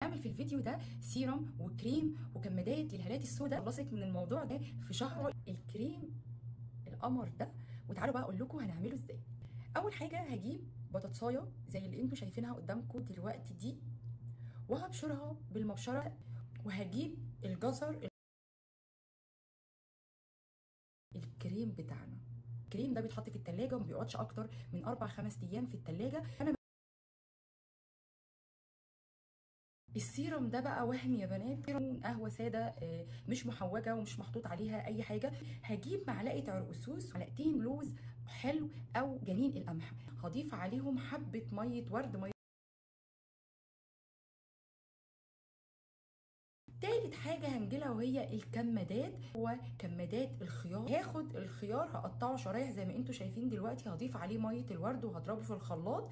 هنعمل في الفيديو ده سيرم وكريم وكمادات للهالات السوداء. خلصت من الموضوع ده في شهر الكريم القمر ده، وتعالوا بقى اقول لكم هنعمله ازاي. اول حاجة هجيب بطاطسايه زي اللي انتوا شايفينها قدامكم دلوقتي دي، وهبشرها بالمبشره، وهجيب الجزر. الكريم بتاعنا، الكريم ده بيتحط في التلاجة وما بيقعدش اكتر من 4-5 ايام في التلاجة. انا السيرم ده بقى وهم يا بنات، سيرم قهوة ساده مش محوجه ومش محطوط عليها اي حاجة. هجيب معلقه عرقسوس، معلقتين لوز حلو او جنين القمح، هضيف عليهم حبه مية ورد. مية تالت حاجة هنجيلها وهي الكمادات، هو كمادات الخيار. هاخد الخيار هقطعه شرايح زي ما انتم شايفين دلوقتي، هضيف عليه مية الورد وهضربه في الخلاط.